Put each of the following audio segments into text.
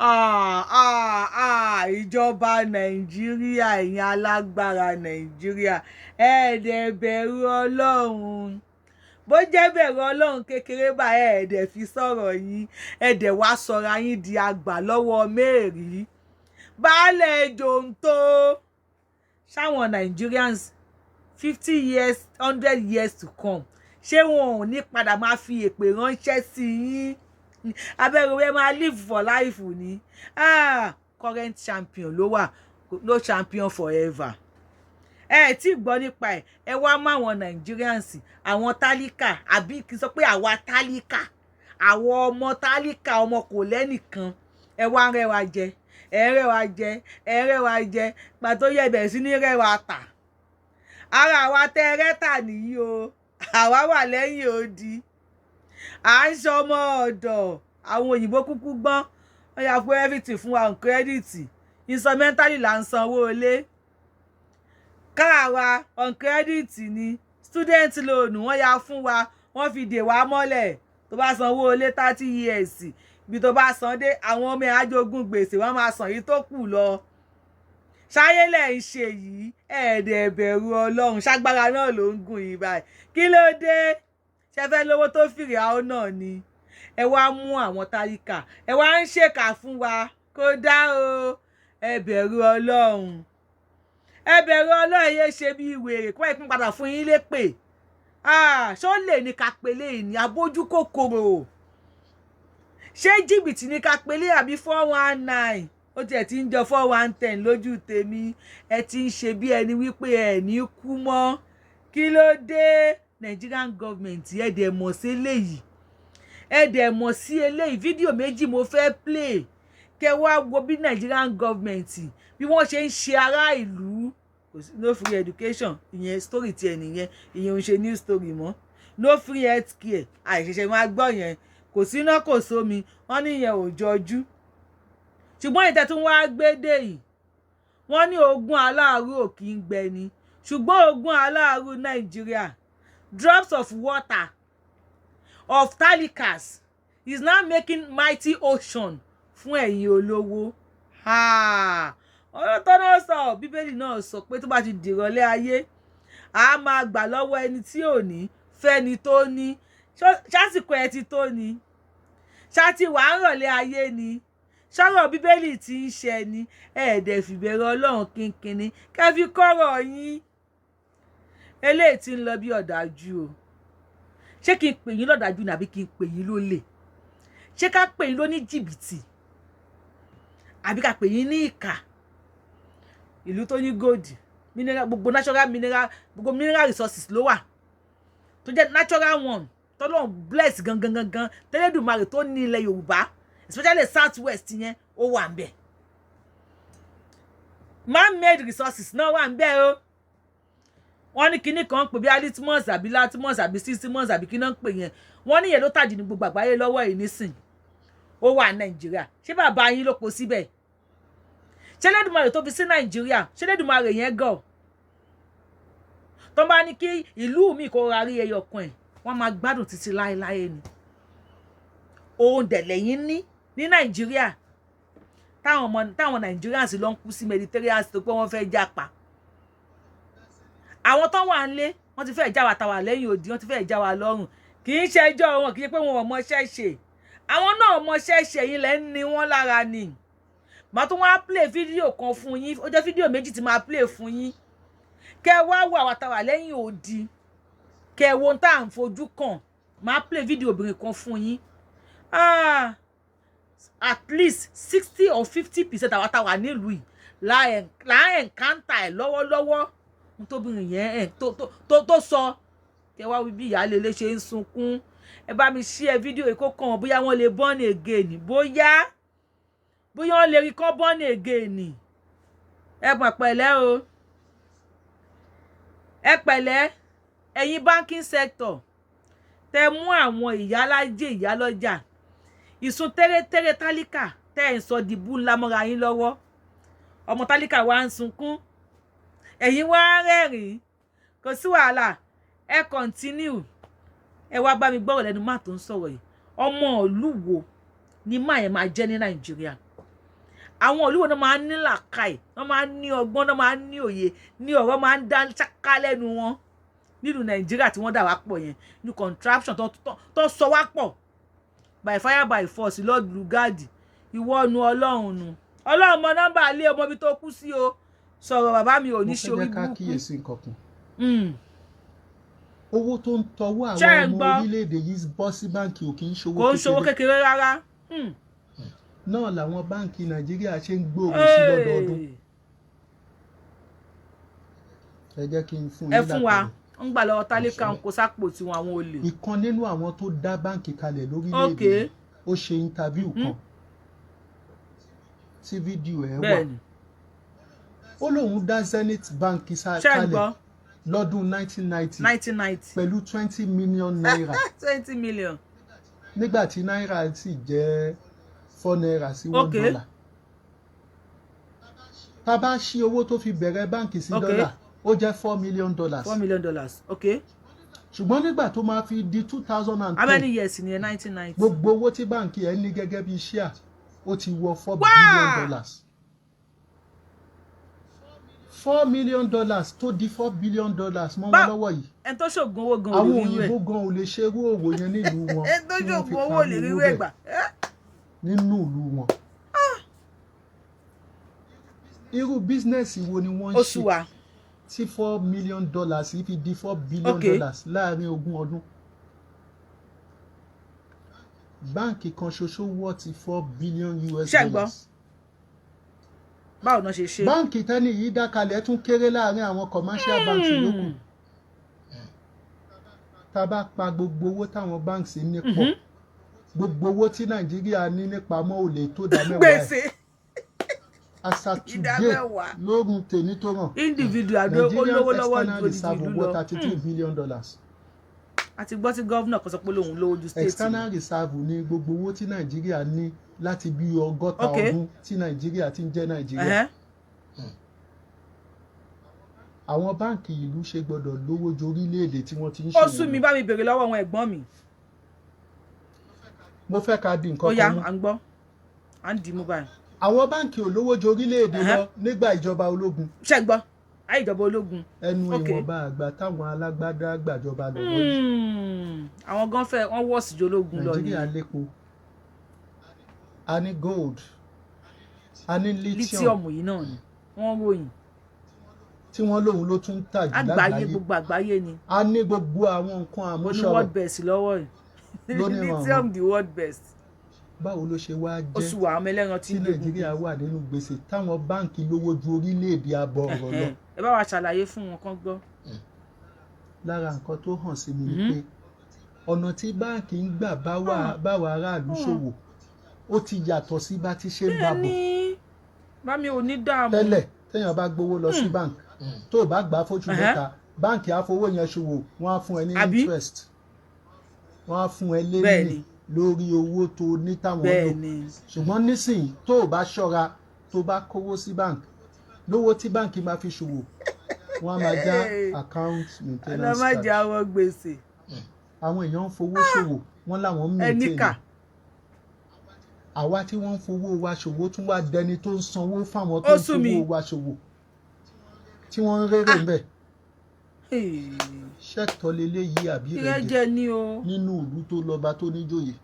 Ah, ah, ah, ìjọba Nàìjíríà, ẹ̀yin alágbára Nàìjíríà, ẹ dẹ̀ bẹ̀rù Ọlọ́run. Bó jẹ́ bẹ̀rù Ọlọ́run kékeré bá, ẹ dẹ̀ fi sọ̀rọ̀ yín, ẹ dẹ̀ wá sọra yín di àgbà lọ́wọ́ mẹ́rìí baálẹ̀ jòǹtó ṣáwọn Nigerians. 50 years, 100 years to come, ṣé wọn ò ní padà máa fi èpè ránṣẹ́ sí yín? Abẹ́rẹ́ ẹ máa live for life ni. Ah, current champion ló wà, no champion forever. Ẹ tí gbọ́ nípa ẹ̀. Ẹ wá mú àwọn Nigerians, àwọn tálíkà, àbí kí n sọ pé àwa tálíkà, àwọn ọmọ tálíkà, ọmọ kò lẹ́nìkan, ẹ wá ń rẹwà jẹ, ẹ ń rẹwà jẹ, ẹ ń rẹwà jẹ. Pàtó yẹ bẹ̀rẹ̀ sí ní rẹwà tà, ara àwa tẹ rẹ́tà nìyí o. Àwa wà lẹ́yìn odi, à ń ṣọmọ ọ̀dọ̀. Àwọn òyìnbó kúkú gbọ́n, wọ́n yà fún everything fún wa on credit. Instrumentally là ń sanwó ilé káà wa, on credit ni. Student loan, wọ́n yà fún wa, wọ́n fi dè wá mọ́lẹ̀. Tó bá sanwó ilé 30 years, ibi tó bá san dé, àwọn ọmọ ẹ̀ ajogun gbèsè, wọ́n máa san yìí tó kù lọ. Ṣáyé lẹ̀ ń ṣe yìí, ẹ̀ẹ́dẹ̀ bẹ̀rù Ọlọ́run. Ṣágbára náà ló ń gùn yìí báyìí. Kí ló dé? Ṣe fẹ́ lówó tó fìrì àwọn náà ni? Ẹ wá mú àwọn tálíkà, ẹ wá ń ṣèkà fún wa. Kó dá o. Ẹ bẹ̀rù Ọlọ́run, ẹ bẹ̀rù Ọlọ́run. Yé ṣe bí wèrè kó ìpín padà fún yín lépè. Ṣó lè ní ká pélé ní abójú kòkòrò? Ṣé jìbìtì ní ká pélé, àbí 419? Ó tiẹ̀ ti ń jọ 4110 lójú tèmi. Ẹ ti ń ṣe bí ẹni wípé ẹ ní kú mọ́. Kí ló dé, Nigerian government? Ẹ dẹ̀ mọ̀ sí eléyìí, ẹ dẹ̀ mọ̀ sí eléyìí. Fídíò méjì mo fẹ́ play, kẹ wá wo bí Nigerian government, bí wọ́n ṣe ń ṣe ará ìlú. Kò sí no free education, ìyẹn story tiẹ̀ nìyẹn, ìyẹn ò ń ṣe new story mọ́. No free health care, àìṣẹ̀ṣẹ̀ máa gbọ́ yẹn. Kò síná, kò sómi, wọ́n ní ìyẹn ò jọjú. Ṣùgbọ́n ìtẹ́ tí wọ́n á gbé dé yìí, wọ́n ní ogún aláàrú ò kì í gbẹ ni, ṣùgbọ́n ogún aláàrú Nàìjíríà, drops of water of talikas is now making mighty ocean fún ẹ̀yin olówó. Ọ̀rọ̀ tó náà sọ, Bíbélì náà sọ pé tó bá ti dìrọ̀lẹ́ ayé, a máa gbà lọ́wọ́ ẹni tí ò ní fẹ́ni tó ní. Ṣásìkò ẹ ti tó ni? Ṣáàtì wàá ń rọ̀lẹ́ ayé ni? Ṣọ́rọ̀ Bíbélì tí ń ṣe ni. Ẹ̀ẹ́dẹ̀ fìbẹ̀rẹ̀ Ọlọ́run kínkínní kẹfí kọ́rọ̀ yín. Eléyìí tí ń lọ bí ọ̀dájú o. Ṣé kí n pè yín lọ́dájú ni, àbí kí n pè yín lólè? Ṣé ká pè yín lóní jìbìtì, àbí ká pè yín ní ìkà? Ìlú tó ní gold, mineral, gbogbo natural mineral, gbogbo mineral resources ló wà, tó jẹ́ natural one, tọ́lọ́run bless gangan gangan, tẹ́lẹ̀dùmarè tó ní ilẹ̀ Yorùbá, especially South West yẹn, ó wà ń bẹ̀. Man-made resources náà wà ń bẹ̀ o. Wọ́n ní kinní kan pè bí alitmus, àbí latmus, àbí sismus, àbí kinní ń pè yẹn. Wọ́n ní yẹn ló tàjì ní gbogbo àgbáyé lọ́wọ́ yìí nísìn. Ó wà Nàìjíríà. Ṣé bàbá yín ló kó síbẹ̀? Ṣé Lẹ́dùmarè tó fi sí Nàìjíríà, ṣé Lẹ́dùmarè yẹn gọ̀? Tó bá ní kí ìlú mi kó ra rí ẹyọ kan ẹ̀, wọ́n máa gbádùn títí láéláé ni. Òun dẹ̀ lẹ́yìn ní ní Nàìjíríà, táwọn ọmọ, táwọn Nigerians lọ ń kú sí Mediterranean tó pé wọ́n fẹ́ jápa. Àwọn tó wà ń lé, wọ́n ti fẹ́ já wa tàwa lẹ́yìn odi, wọ́n ti fẹ́ já wa lọ́rùn. Kì í ṣe ẹjọ́ wọn, kì í ṣe pé wọn ò mọṣẹ́ ṣe. Àwọn náà mọṣẹ́ ṣe, yín lẹ́ ń ní wọ́n lára ni. Màá tún wá play fídíò kan fún yín. Ó jẹ́ fídíò méjì tí máa play fún yín, kẹ́ wá wo àwa tàwa lẹ́yìn odi, kẹ́ wo ohun tá à ń fojú kàn. Máa play fídíò obìnrin kan fún yín. Ah, at least 60 or 50% àwa táwa nílùú yìí là ń encounter ẹ̀ lọ́wọ́lọ́wọ́. Ohun tóbìnrin yẹn ẹ̀ tó sọ, kẹ́ wá wí bí ìyáálé ilé ṣe ń sunkún. Ẹ bá mi share fídíò yìí kó kàn wọ́n, bóyá wọ́n lè born again, bóyá wọ́n lè rí kán born again. Ẹ pọ̀ pẹ̀lẹ́ o, ẹ pẹ̀lẹ́. Ẹ̀yin banking sector, tẹ mú àwọn ìyálájẹ, ìyálọ́jà, ìsun tẹ́rẹ́tẹ́rẹ́ tálíkà, tẹ́ ẹ̀ ń sọ dìbò ńlá mọ́ra yín lọ́wọ́. Ọmọ tálíkà wa ń sunkún, ẹ̀yin wá ń rẹ́rìn-ín. Kò sí wàhálà, ẹ continue. Ẹ wá bá mi gbọ́rọ̀ lẹ́nu má tó ń sọ̀rọ̀ yìí. Ọmọ ìlú wo ni má yẹn máa jẹ́ ní Nàìjíríà? Àwọn ìlú wo náà máa ń ní làákàyè, wọ́n máa ń ní ọgbọ́n, náà máa ń ní òye, ní ọ̀rọ̀ máa ń dá ṣáká lẹ́nu wọn nílùú Nàìjíríà tí wọ́n dà wá pọ̀ yẹn, ní contraption tó sọ wá pọ̀ by fire by force? Lord Lugard, ìwọ nu, Ọlọ́run nu, Ọlọ́run mọ nọ́mbà ilé ọmọ ibi tó kú sí o. Sọ̀rọ̀, bàbá mi ò ní Mo ṣe fẹ́ orí jẹ́ ká burúkú. kíyèsí nǹkan kan. Owó tó ń tọwọ́ Ṣé àwọn ẹ ọmọ gbọ́? orílẹ̀-èdè yìí bọ́ sí báǹkì ò kì í ṣòwò Kò ń ṣòwò kékeré. kékeré rárá. Náà làwọn báǹkì Nàìjíríà ṣe ń gbòòrò sí lọ́dọọdún. Ẹ jẹ́ kí n fún Ẹ yín fún wa. lápẹẹrẹ. Ń gbà lọ́wọ́ tálíkà, ń kó sápò tiwọn, àwọn olè. Ìkan nínú àwọn tó dá báǹkì kalẹ̀ lórílẹ̀-èdè yìí, ó ṣe interview kan tí fídíò ẹ̀ wà. Ó lóun dá Zenith Bank Ṣé ń kalẹ̀ gbọ́? lọ́dún 1990 1990. pẹ̀lú ₦20 million. 20 million. Nígbà tí náírà sì jẹ́ 4 naira sí one dollar. Tá a bá ṣí owó tó fi bẹ̀rẹ̀ báǹkì sí dọ́là, ó jẹ́ $4 million. $4 million, ok. Ṣùgbọ́n nígbà tó máa fi di two thousand and How many ten years ni ẹ, 1990? gbogbo owó tí báǹkì ẹ̀ ní gẹ́gẹ́ bí share, ó ti wọ four Wá! billion dollars. $4 million tó di $4 billion mọ́ wọn lọ́wọ́ yìí. Ẹni tó ṣoògùn owó gan ò Àwọn lè rírú ẹ̀. òyìnbó gan ò lè ṣerú òwò yẹn nílùú wọn Ẹni tó tí wọ́n fi ṣoògùn owó ò lè parú rírú owó ẹ̀ bẹ́ẹ̀ gbà. nínú ìlú wọn. Irú business wo ni wọ́n ń Ó ṣe sú wa. tí $4 million yìí fi di four billion dollars láàrin 20 ọdún? Báǹkì kan ṣoṣo wọ́ ti 4 billion US Ṣé ń gbọ́? dollars. Báwo náà ṣe ṣe? Báǹkì tẹ́ni yìí dá kalẹ̀ tún kéré láàrin àwọn commercial banks yòókù. Tá a bá pa gbogbo owó táwọn banks ní pọ̀, gbogbo owó tí Nàìjíríà ní nípamọ́ ò lè tó dá mẹ́wàá ẹ̀. Gbèsè. As at Ìdá today, mẹ́wàá. lóòrùn tèmi tó ràn, Individual ló Nigerian lówó lọ́wọ́ external ju odidi reserve ìlú wọ lọ. $33 billion. A ti gbọ́ tí governor kan sọ pé lòun lówó ju state lọ. External reserve ní gbogbo owó tí Nàìjíríà ní láti bí 60 ọdún tí Nàìjíríà ti ń jẹ́ Nàìjíríà. Àwọn báǹkì ìlú ṣe gbọ́dọ̀ lówó ju orílẹ̀-èdè tí wọ́n ti ń Ó ṣòwò sú mi. lọ. Bá mi béèrè lọ́wọ́ àwọn ẹ̀gbọ́n mi. Mo fẹ́ ká di Ó nǹkan yá, kan mú. à ń gbọ́, à ń dì í mú báyìí. Àwọn báǹkì ò lówó ju orílẹ̀-èdè lọ nígbà ìjọba ológun. Ṣé ń gbọ́? Ayé ìjọba ológun. Ẹnu ìwọ̀nba àgbà táwọn alágbádá gbàjọba lọ́wọ́ yìí, Àwọn gan fẹ́ wọ́n wọ́ọ̀sì ju ológun lọ Nàìjíríà ni. lépo, a ní gold, a ní lithium, Lithium yìí náà ni wọ́n ròyìn. tí wọ́n lóun ló tún ń tà jù Àgbáyé. lágbàáyé. Gbogbo àgbáyé ni. A ní gbogbo àwọn nǹkan Ó ní àmúṣọrọ̀ world best lọ́wọ́ yìí. lónìí. Lithium, the world best. Báwo ló ṣe wá Ó jẹ́ sì wà, àwọn ẹlẹ́ran tí tí ń gbé. Nàìjíríà wà nínú gbèsè, táwọn báǹkì lówó ju orílẹ̀-èdè abọ́ ọ̀rọ̀ lọ? Ẹ bá wa ṣàlàyé fún wọn kán gbọ́. Lára nǹkan tó hàn sí mi ni pé ọ̀nà tí báǹkì ń gbà báwa aráàlú ṣòwò, ó ti yàtọ̀ sí bá ti ṣe ń bá bọ̀ Bẹ́ẹ̀ni, bá mi ò ní dààmú. tẹ́lẹ̀. Téèyàn bá gbowó lọ sí báǹkì, tó o bá gbà á fóṣù 3, báǹkì á fowó yẹn ṣòwò, wọ́n á fún ẹ ní Àbí? interest, wọ́n á fún ẹ lé ní lórí owó tó ní táwọn lò. Ṣùgbọ́n nísìnyí, tó o bá ṣọ́ra, tó o bá kówó sí báǹkì, lówó tí báǹkì máa fi ṣòwò, wọ́n á máa já account maintenance Ọlọ́mọdé charge. àwọn gbèsè. Àwọn èèyàn ń fowó ṣòwò, wọ́n láwọn ń Ẹnìkà. maintain. Àwa tí wọ́n ń fowó wa ṣòwò tún wá dẹni tó ń sanwó fáwọn tó Ó ń sú mi. fowó wa ṣòwò, tí wọ́n ń rérè ń bẹ̀. Ṣẹ́tọ́ leléyìí àbí ìrẹ́jẹ Ìrẹ́jẹ ni o. nínú ìlú tó lọ́ba tó níjòyè?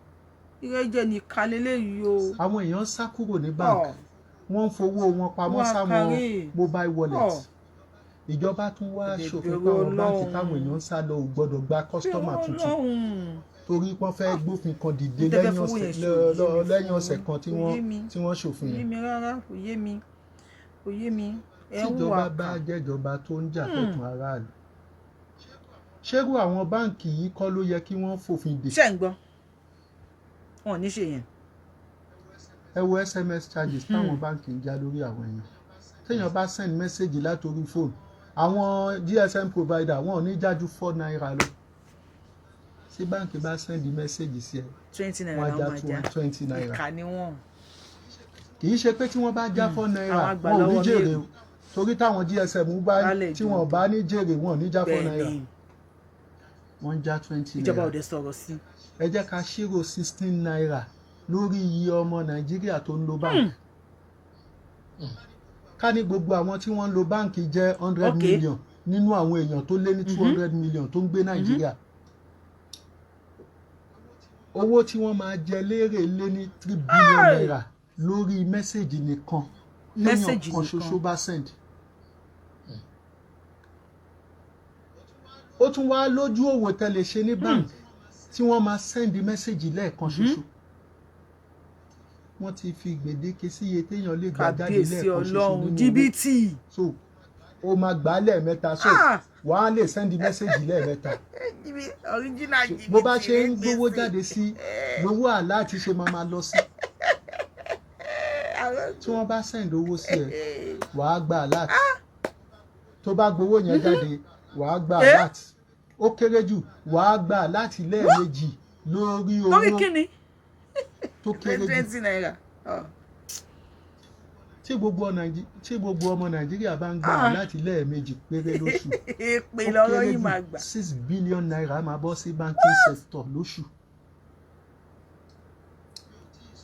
Ìrẹ́jẹ ní kalẹ́lẹ́ yìí o. Àwọn èèyàn sá kúrò ní bank, wọ́n ń fowó wọn pamọ́ Wọ́n á sáwọn kárí. mobile wallet. Ìjọba tún wá Ẹ̀dẹ̀ ṣòfin bẹ̀rù pé àwọn báǹkì Ọlọ́run. táwọn èèyàn ń sá lọ ò gbọ́dọ̀ gba customer tuntun, Ọlọ́run. torí wọ́n fẹ́ gbófin kan dìde Tẹ́fẹ́ lẹ́yìn fowó ọ̀sẹ̀ yẹn ṣe òye mi lẹ́yìn fún ọ̀sẹ̀ kan tí kò wọ́n yé mi. tí wọ́n ṣòfin Kò yé yẹn. mi rárá, kò yé mi, kò yé mi. Ẹ ń Tíjọba wà bá kà. jẹ́jọba tó ń jà fẹ̀tún aráàlú, ṣérú àwọn báǹkì yìí kọ́ ló yẹ kí wọ́n fòfin dè? Ṣé ń gbọ́? Wọn ò ní ṣe yẹn. Ẹ wo SMS charges táwọn báǹkì ń já lórí àwọn èèyàn. Téèyàn bá send message látòrí fóònù, àwọn GSM provider, wọn ò ní já ju 4 naira lọ. Tí báǹkì bá send message sí ẹ, 20 naira wọ́n á já làwọn máa já. 20 naira. Ìkà ni wọ́n. Kì í ṣe pé tí wọ́n bá já 4 naira, Àwọn àgbà wọn ò ní lọ́wọ́ jèrè mi. o, torí táwọn GSM bá Lálẹ́ tí wọ́n ìjọba. bá ní jèrè, wọn ò ní já four Bẹ́ẹ̀ naira ni. Wọ́n ń já twenty Ìjọba naira ò dẹ̀ sọ̀rọ̀ sí. Ẹ jẹ́ ká ṣírò 16 naira lórí iye ọmọ Nàìjíríà tó ń lo báńkì. Ká ní gbogbo àwọn tí wọ́n ń lo báǹkì jẹ́ 100 million nínú àwọn èèyàn tó lé ní 200 million tó ń gbé Nàìjíríà, owó tí wọ́n máa jẹ lérè lé ní 3 billion naira lórí message nìkan téèyàn Message kan nìkan. ṣoṣo bá send. Ó tún wá lójú òwò tẹ́ lè ṣe ní bank tí wọ́n máa send message lẹ́ẹ̀kan ṣoṣo. Wọ́n ti fi gbèdéke sí iye téèyàn lè gbà jáde Kàbíyèsí lẹ́ẹ̀kan ṣoṣo Ọlọ́run. nínú owó. Jìbìtì. So ó máa gbà á lẹ́ẹ̀mẹ́ta, so wàá lè send message lẹ́ẹ̀mẹ́ta. Original jìbìtì. Bó bá ṣe ń gbowó gbèsè. jáde sí lówó àláti ṣe máa máa lọ sí. Tí wọ́n bá send owó sí ẹ, wàá gba alert. Tó bá gbowó yẹn jáde, wàá gba Eh? alert. Ó kéré jù, wàá gba alert lẹ́ẹ̀mejì lórí Lórí owó kíni? tó kéré jù. ₦20. Oh. Tí gbogbo ọmọ Nàìjíríà bá ń gba alert lẹ́ẹ̀mejì péré lóṣù, Èpè ó lọ́rọ̀ kéré yìí jù, máa gbà. ₦6 billion máa bọ́ sí banking sector lóṣù.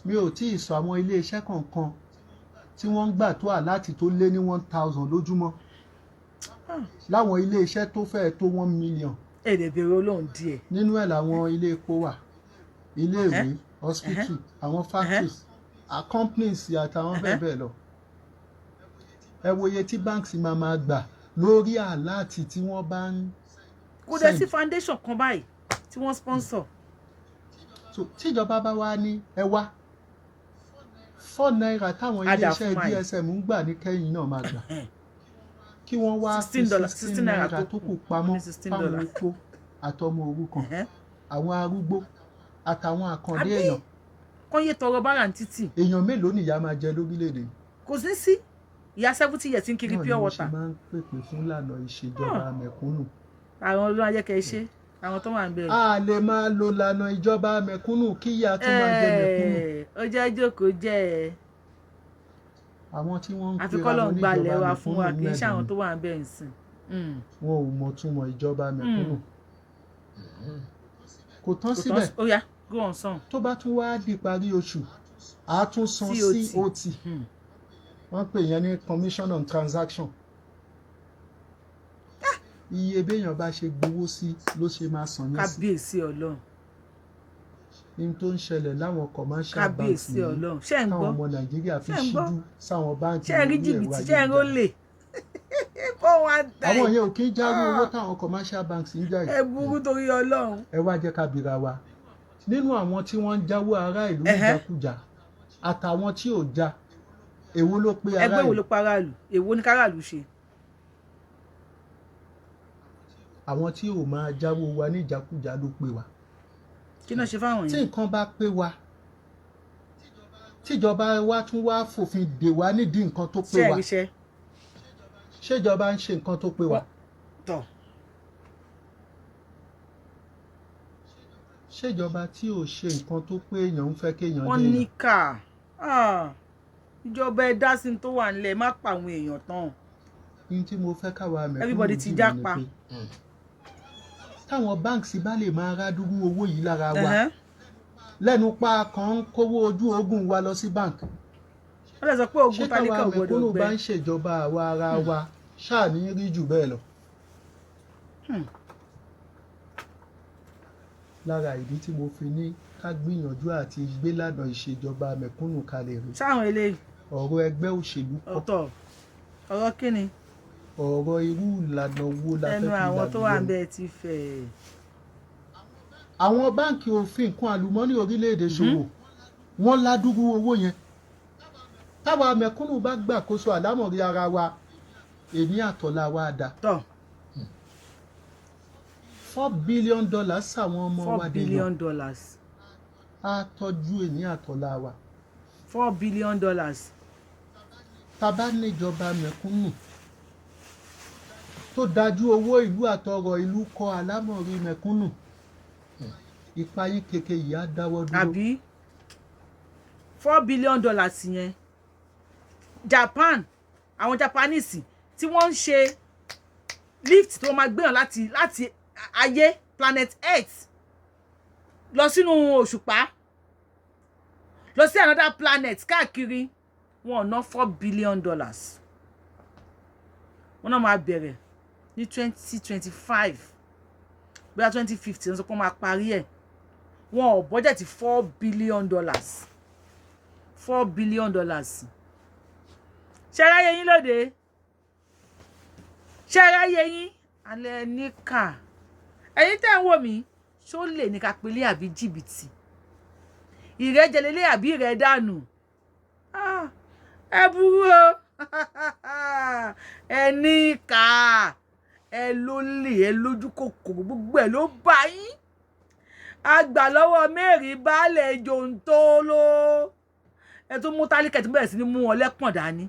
Mi ò tí ì sọ àwọn iléeṣẹ́ kọ̀ọ̀kan tí wọ́n ń gbà tó alert tó lé ní 1,000 lójúmọ́ láwọn iléeṣẹ́ tó fẹ́ẹ̀ tó 1 million. Èdè bèrè Ọlọ́run díẹ̀. Nínú ẹ̀ làwọn ilé epo wà, iléèwé, hospital, àwọn factories, companies àtàwọn bẹ́ẹ̀ bẹ́ẹ̀ lọ. Ẹ wo iye tí banks máa máa gbà lórí alert tí wọ́n bá ń Kò dẹ̀ sí send. foundation kan báyìí tí wọ́n sponsor. So tíjọba bá wá ní ẹ wá ₦4 táwọn Ada iléeṣẹ́ fún àyè. GSM ń gbà ní kẹ́yìn náà máa gbà, kí wọ́n wá fi $16, 16 ₦16 naira tó tó kù. kù pamọ́ Ní $16. fáwọn opó àtọmọ òrukàn, àwọn arúgbó àtàwọn àkàndé Àbí? èèyàn. Kán yé tọrọ bára ní títì. Èèyàn mélòó nìyá máa jẹ lórílẹ̀‐èdè yìí? Kò sí sí ìyá 70 years ń kiri Náà ni pure mo ṣe water. máa ń pèpè fún ìlànà ìṣèjọba mẹ̀kúnnù. Àwọn olóhùn ayẹ́kẹ́ ṣe àwọn tó wà ń bẹ̀rẹ̀. A lè máa lo ìlànà ìjọba mẹ̀kúnnù kí ìyà tún máa jẹ mẹ̀kúnnù. Ó jẹ́ jókòó jẹ́ ẹ. Àwọn tí wọ́n ń Àfi pera kọ́lọ̀ wọn ń gbalẹ̀ níjọba wa fún wa, mẹ̀kúnnù kì í ṣe àwọn mẹ́rin, tó wà ń bẹ̀ ń sìn. wọn ò mọ̀ túmọ̀ ìjọba mẹ̀kúnnù. Kò tán Kò tán síbẹ̀. Ó yá, go on sàn. Tó bá tún wá di parí oṣù, a tún san COT. COT. Wọ́n pè yẹn ní commission on transaction. Iye béèyàn bá ṣe gbowó sí ló ṣe máa san yẹn sí. Kábíyèsí Ọlọ́run. Ní tó ń ṣẹlẹ̀ láwọn commercial banks Kábíyèsí nìyí Ọlọ́run. Ṣé ń táwọn gbọ́? ọmọ Nàìjíríà fi Ṣé ń gbọ́? ṣíjú sáwọn báńkì Ṣé ẹ rí lórí ẹ̀rọ jìbìtì? Ṣé ẹ ayélujára. rólè 419? Àwọn yẹn ò kí ń járú owó táwọn commercial banks ń já yìí. Ẹ burú torí Ọlọ́run. Ẹ wá jẹ́ ká bira wa, nínú àwọn tí wọ́n ń jáwó ará ìlú níjàkújà àtàwọn tí ò já, èwo ló pé ará Ẹgbẹ́ wo ló ìlú? pa aráàlú? Èwo ni káràlú ṣe? Àwọn tí ò máa jáwó wa níjàkújà ló pé wa. Kí náà ṣe fáwọn Tí yẹn? nǹkan bá pé wa, tíjọba wa tún wá fòfin dè wá nídìí nǹkan tó pé Ṣé ẹ wa, ríṣẹ́? ṣèjọba ń ṣe nǹkan tó pé wa? Tọ̀. Ṣèjọba tí ò ṣe nǹkan tó pé èèyàn ń fẹ́ kéèyàn Wọ́n dé ní èèyàn. kà. Ah, ìjọba, ẹ dá sí ní tó wà nílẹ̀, má pa àwọn èèyàn tán. Ní tí mo fẹ́ káwa mẹ̀kúnnù Everybody ti dìbò ni jápa. pé táwọn banks bá lè máa rádúrú owó yìí lára wa lẹ́nu pa kan ń kówó ojú ogun wa lọ sí bank, Wọ́n lè sọ pé ṣé ogun tálíkà táwa ò gbọdọ̀ mẹ̀kúnnù gbẹ. bá ń ṣèjọba àwa ara wa, ṣáà ní rí jù bẹ́ẹ̀ lọ? Lára ìdí tí mo fi ní ká gbìyànjú àti gbélànà ìṣèjọba mẹ̀kúnnù kalẹ̀ rèé. Sáwọn eléyìí. Ọ̀rọ̀ ẹgbẹ́ òṣèlú kọ́. Ọ̀tọ̀ ọ̀rọ̀ kíni? Ọ̀rọ̀ irú ìlànà wo la fẹ́ Ẹnu fi àwọn tó wà ń làlùyọ. bẹ ti fẹ̀. Àwọn báǹkì òfin nǹkan àlùmọ́nì orílẹ̀-èdè ṣòwò, wọ́n ládùúgbò owó yẹn. Táwa mẹ̀kúnnù bá gbàkóso àlámọ̀rí ara wa, èní àtọ̀là wa dà. Tọ̀. $4 billion sáwọn ọmọ four wa dèèyàn billion dollars. Á tọ́jú èní àtọ̀là wa. $4 billion. Tá a bá níjọba mẹ̀kúnnù tó dájú owó ìlú àtọrọ̀ ìlú kọ àlámọ̀rí mẹ̀kúnnù, ìpayín keke yìí á dáwọ́ dúró. Àbí $4 billion yẹn, Japan, àwọn Japanese tí wọ́n ń ṣe lift tó máa gbéyàn láti ayé, planet Earth, lọ sínú òṣùpá, lọ sí another planet káàkiri. Wọn ò ná $4 billion. Wọn náà máa bẹ̀rẹ̀ ní 2025, bóyá 2050 wọ́n sọ pé wọ́n máa parí ẹ̀. Wọn ò budget $4 billion, $4 billion. Ṣé ráyé yín lóde? Ṣé ráyé yín alẹ́ níkà? Ẹ̀yin tẹ́ ń wò mí, ṣó lè ní ká pélé àbí jìbìtì ìrẹ́jẹ lélẹ̀ àbí ìrẹ́dànù? Ẹ burú o. Ẹ ní ìkà, ẹ ló lè, ẹ lójú kòkòrò, gbogbo ẹ ló bá yín. Àgbà lọ́wọ́ mẹ́rin baálẹ̀ jòǹtóló. Ẹ tún mú tálíkà tí bẹ̀rẹ̀ sí ní mú wọn lẹ́pọ̀n dání.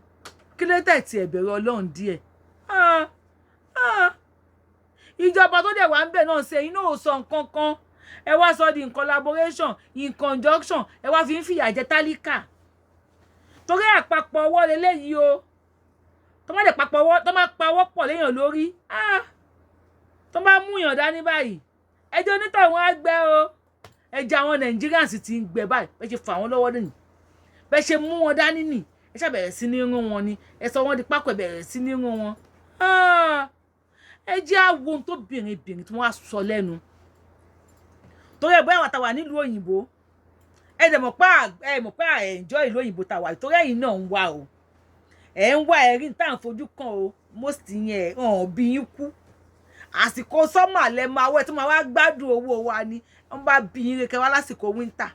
Kí ló tẹ̀ tí ẹ bẹ̀rù Ọlọ́run díẹ̀? Ìjọba tó dẹ̀ wá ń bẹ̀ náà ṣe inú ò sọ nǹkan kan. Ẹ wá sọ di in collaboration, in conjunction, ẹ wá fi ń fìyà jẹ tálíkà, torí àpapọ̀ ọwọ́ leléyìí o. Tó má dẹ̀ papọ̀ ọwọ́, tó má pa ọwọ́ pọ̀ léèyàn lórí, tó bá mú yàn dání báyìí, ẹjọ́ onítọ̀hún á gbẹ o. Ẹjọ́ àwọn Nigerians ti ń gbẹ báyìí. Bẹ́ẹ̀ ṣe fà wọ́n lọ́wọ́ nìyí, bẹ́ẹ̀ ṣe mú wọn dání nì, ẹ ṣàbẹ̀rẹ̀ sí ní rún wọn ni. Ẹ sọ wọ́n di pákó, ẹ bẹ̀rẹ̀ sí ní rún wọn. Ẹ jẹ́ àwo ohun tó bìnrin bìnrin tí wọ́n á sọ lẹ́nu, torí ẹ̀ bóyá àwọn àtàwà nílùú òyìnbó, ẹ dẹ̀ mọ̀ pé ẹ mọ̀ pé ẹ̀ enjoy ìlú òyìnbó tàwa, torí ẹ̀yin náà ń wá o. Ẹ̀ ń wá ẹ̀rí tá à ń fojú kàn o. Most yẹn hàn bí yín kú. Àsìkò summer lẹ máa wẹ̀ tó máa wá gbádùn owó wa ni. Wọ́n bá bí yín kẹ́ wá lásìkò winter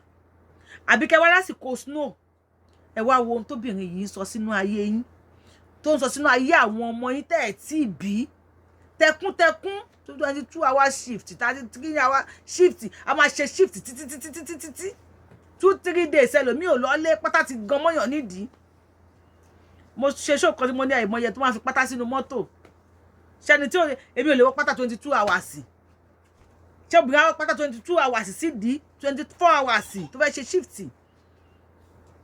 àbí kẹ́ wá lásìkò snow. Ẹ wá wo ohun tóbìnrin yìí ń sọ sínú ayé yín, tó ń sọ sínú ayé àwọn ọmọ yín tẹ́ ẹ̀ tí ì bí. Tẹkúntẹkún, 22 hour shift, 33 hour shift, a máa ṣe shift títí títí títí títí, 2-3 days. Ẹlòmíì ò lọ́lé, pátá ti gan mọ́yàn nídìí. Mo ṣe show kan tí mo ní àìmọye tó máa fi pátá sínú mọ́tò. Ṣẹni tí èmi ò lè wọ pátá 22 hours. Ṣé obìnrin àwọn pátá 22 hours sí di 24 hours tó fẹ́ ṣe shift?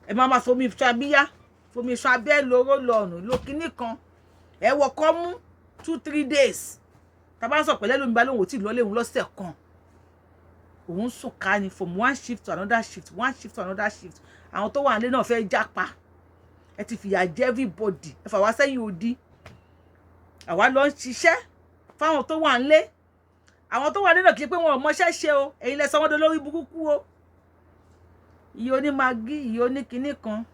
Ẹ máa ma fomi ṣan abíyá, fomi ṣan abẹ́, lóró lọ́ọ̀nù ló kinní kan. Ẹ wọ kọ́mú 2-3 days. Tàbá ń sọ pẹ̀lẹ́ lómi bá lóun ò tí ì lọ́lé òun lọ́sẹ̀ kan, òun sùn ká ni from one shift to another shift, one shift to another shift. Àwọn tó wà nílé náà fẹ́ jápa. Ẹ ti fìyà jẹ everybody. Ẹ fà wá sẹ́yìn odi. Àwa lọ ń ṣiṣẹ́ fáwọn tó wà nílé. Àwọn tó wà nílé náà kì í pé wọn ò mọṣẹ́ ṣe o. Ẹ̀yin lẹ sọ wọ́n dolórí burúkú o. Iye oní Maggi, iye oní kinní kan,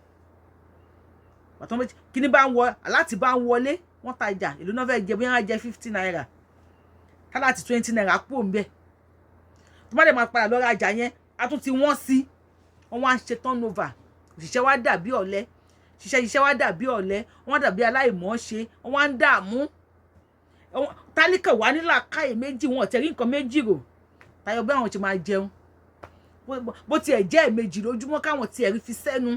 pàtó kinní bá ń wọ aláti bá ń wọlé, wọ́n tajà ìlú náà fẹ́ jẹ, bóyá wọ́n jẹ ₦50, kálàtì ₦20 kúrò ń bẹ̀. Tó bá dẹ̀ máa padà lọ rajà yẹn, a tún ti wọ́n sí. Wọ́n wá ń ṣe turnover. Òṣìṣẹ́ wa dàbí ọ̀lẹ. Ṣiṣẹ́ ṣiṣẹ́ wa dàbí ọ̀lẹ, wọ́n dàbí aláìmọ̀ọ́ṣe, wọ́n wá ń dààmú tálíkà wà ní làákàyè méjì. Wọn ò tẹ̀rí nǹkan méjì rò tayọ bí àwọn ṣe máa jẹun, bó tiẹ̀ jẹ́ ẹ̀ẹ̀mejì lójúmọ́, káwọn tiẹ̀ rí fi sẹ́nu.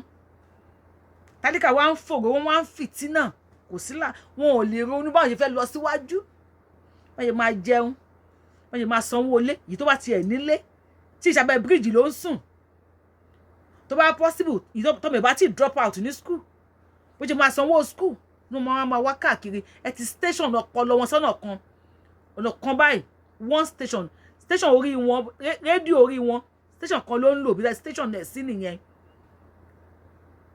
Tálíkà wá ń fòrò, wọ́n wá ń fìtínà. Kò sí là, wọn ò lè ronú báwọn ṣe fẹ́ lọ síwájú, wọ́n ṣe máa jẹun, wọ́n ṣe máa sanwó ilé. Èyí tó bá tiẹ̀ nílé, tí ìṣàbẹ̀ bíríìjì ló ń sùn, tó bá possible, èyí tó mẹ̀ bá ti drop out ní school, bó ṣe máa sanwó school ní wọ́n máa wá káàkiri. Ẹ ti station ọpọlọ wọn sọ́nà kan, ọ̀nà kan báyìí, one station, station orí wọn, rédíò orí wọn, station kan ló ń lò. Bí station ẹ̀ sí nìyẹn.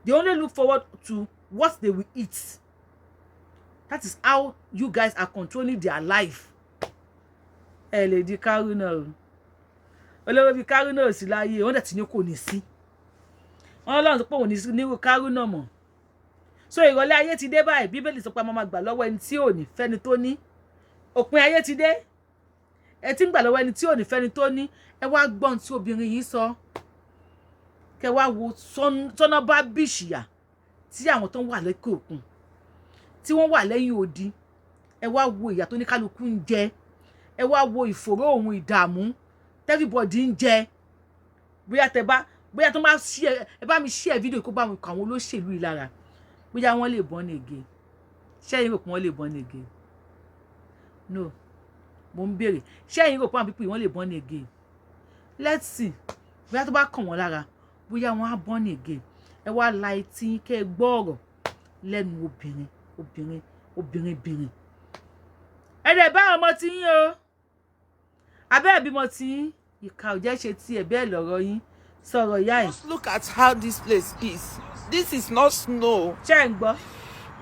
They only look forward to what they will eat. That is how you guys are controlling their life. Ẹ lè di kárúnà o. Olówó bíi kárúnà ò sí láyé. Wọ́n dẹ̀ ti ní kò ní sí. Wọ́n lọ́run tó pé òun ní nírú kárúnà mọ̀. So ìrọ̀lẹ́ ayé ti dé báyìí. Bíbélì sọ pé a máa gbà lọ́wọ́ ẹni tí ò ní fẹ́ni tó ní. Òpin ayé ti dé. Ẹ ti ń gbà lọ́wọ́ ẹni tí ò ní fẹ́ni tó ní. Ẹ wá gbọ́n tí obìnrin yìí sọ, kẹ wá wo sọ́nà bá bìṣìyà tí àwọn tó ń wà lókè òkun, tí wọ́n wà lẹ́yìn odi. Ẹ wá wo ìyà tó ní kálukú ń jẹ. Ẹ wá wo ìfòró òun ìdààmú everybody ń jẹ. Bóyá tẹ bá, bóyá tó bá share, ẹ bá mi share fídíò kó bá wọn kọ àwọn olóṣèlú yìí lára, bóyá wọ́n lè born again. Ṣẹ́yìn rò pé wọ́n lè born again? No, mo ń béèrè. Ṣẹ́yìn rò pé àwọn people wọ́n lè born again? Let's see. Bóyá tó bá kàn wọ́n lára, bóyá wọ́n á born again. Ẹ wá la etí kẹ́ ẹ gbọ́ ọ̀rọ̀ lẹ́nu obìnrin, obìnrin, obìnrin, bìnrin. Ẹ dẹ̀ bá ọmọ tí yín o, abẹ́ ìbímọ tí yín, ìka ò jẹ́ ṣe tiẹ̀ bẹ́ẹ̀ lọ̀rọ̀ yín sọ̀rọ̀ ìyá ẹ̀. Just look at how this place is. This is not snow. Ṣé ń gbọ́?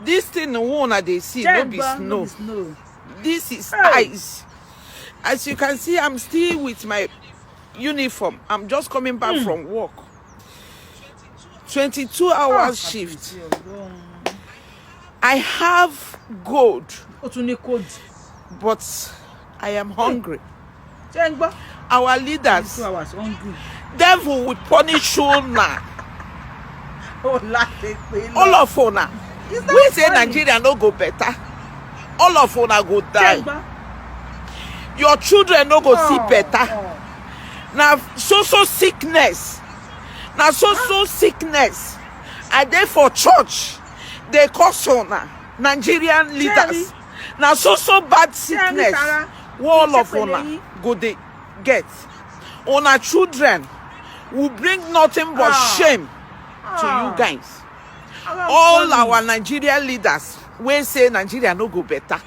This thing wey una dey see Ṣé no ń be gbọ́? No snow. be snow. This is Hey. ice. As you can see, I'm still with my uniform. I'm just coming back from work. 22 hours shift. Kábíyèsí Ọlọ́run. I have gold, Ó tún ní cold. but I am hungry. Ṣé ń gbọ́? Our leaders, 2 hours, hungry. Devil will punish una. Ó láti pé lọ. All of una. Is that We say funny? Nigeria no go better. All of una go Ṣé ń die. gbọ́? Your children no go see better. Oh. Na so so sickness, na so so sickness I dey for church dey cause una Nigerian leaders. Na so so bad sickness Tara? wey all of Ṣé pẹ̀lẹ́ una yín? Go dey get. Una children will bring nothing but Ah. shame to Ah. you guys. Ara All funny. our Nigerian leaders wey say Nigeria no go better,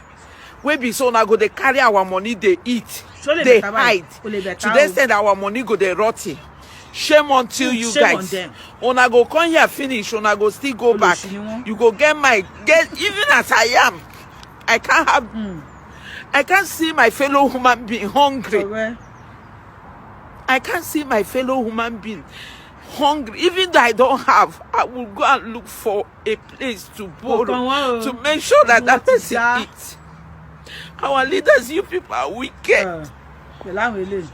wey be so una go dey carry our money dey eat, Ṣó lè dey better báyìí? hide Kò lè better today, o. send our money go dey rotten. Shame unto you Shame on guys. them. Una go come here finish, una go still go back. Olòṣì ni wọ́n. You go get my get. Even as I am, I can't have, I can't see my fellow human being hungry. Ọ̀rẹ́. I can't see my fellow human being hungry. Even though I don't have, I will go and look for a place to borrow Kàn wọ́n o. to make sure that that Wọ́n ti person dá. eats. Our leaders, you people are wicked. Ah, pẹ̀lú àwọn eléyìí.